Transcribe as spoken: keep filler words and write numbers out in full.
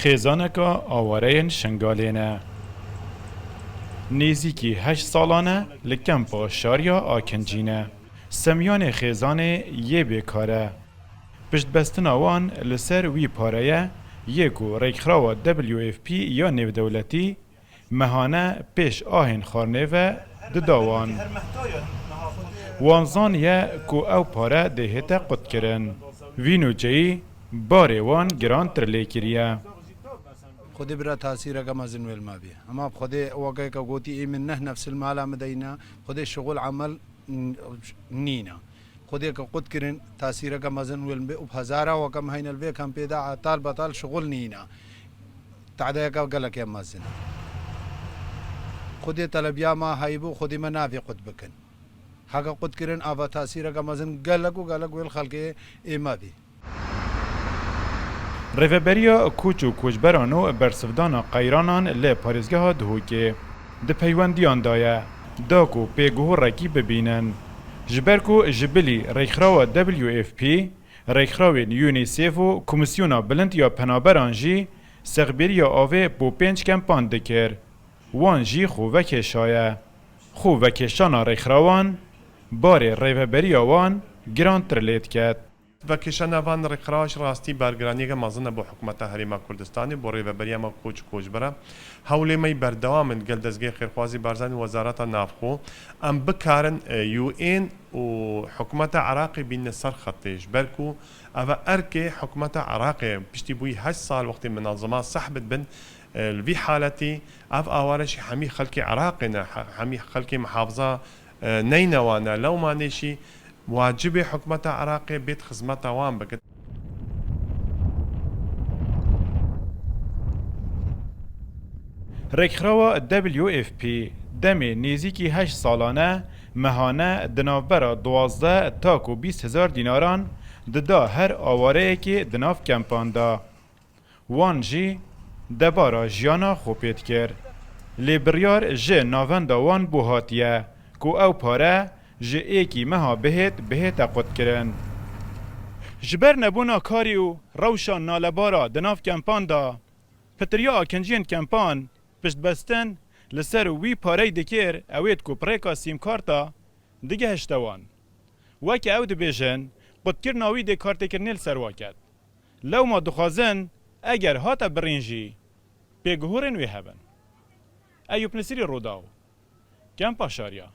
Xêzaneka awareyên Şingalê ne. Nêzîkî heşt salan e li kempa Şariya Akincî ne. Semyanê xêzanê yê bêkar e. Piştbestina wan li ser wî pareye yê ku rêkxirawa W F P ya nêvdewletî mehane pêş ahên xwarnê ve dida wan. Wan zaniye ku ew pare dê hête qutkirin. Vî nûçeyî barê wan girantir lê kiriye. Xwedê bira tasîreke mezin wê li me bê. Hema bi Xwedê weke ke gotî ê min neh nefsil mala min deyne, Xwedê şixul emel n-, nîne. Xwedê ke qut kirin, tasîreke mezin wê li me bê û bi hezara weke me heyne li vê kempê de etal betal şixul nîne. Tadeyeke gelekê mezin e. Xwedê telebiya me heyî bû, Xwedê me navê qut bikin. Heke qut kirin, ava tasîreke mezin gelek û gelek wê li xelkê ê me bî. Rêveberiya Koç û Koçberan û Bersivdana Qeyranan li parêzgeha Duhokê di peywendiyan de ye, da ku pêguhurekî bibînin. Ji ber ku ji bilî rêkxirawa W F P, rêkxirawên UNICEF û Komîsyona Bilind ya Penaberan jî sexbêriya avê bo pênc kempan dikir. Wan jî xwe vekêşaye. Xwe vekêşana rêkxirawan, barê rêveberiya wan girantir lê diket. Vekêşana van rêkxirawa ji rastî bargiraniyeke mezin e bo hikûmeta Herêma Kurdistanê, bo rêveberiya me Koç û Koçbera. Hewlê me yî berdewam in, gel dezgehê Xêrxwazî Barzanî, Wezareta Navxwe, em bikarin, e, U N û hikûmeta Iraqê bînine ser xetê, ji ber ku ev e erkê hikûmeta Iraqê, piştî bûyî heşt sal wextê minazema sehb dibin, e, li vî haletî ev aware jî hemî xelkê Iraqê ne, he-, hemî xelkê mihafiza, e, neyne wan e. Lewma nêşî wacibê hikûmeta Iraqê bêt xizmeta wan bike. Rêkxirawa W F P demê nêzîkî heşt salan e mehane di navbera duwazdeh ta ku bîst hezar dînaran dida her awareyekê di nav kempan de. Wan jî debara jiyana xwe pê dikir. Lê biryar ji navenda wan bû hatiye ku ew pare ji êkî meha bihêt bihête qutkirin. Ji ber nebûna karî û rewşa nalebara di nav kempan de, pitiriya akinciyên kempan piştbestin li ser wî parey dikir, ewêt ku pirêka sîmkarta digihişte wan. Weke ew dibêjin, qutkirina wî dê kartêkirinê li ser wa ket. Lewma dixwazin, eger hate birîn jî, pêguhurên wê hebin. Eyûp Nisirî, Rûdaw, Kempa Şariya.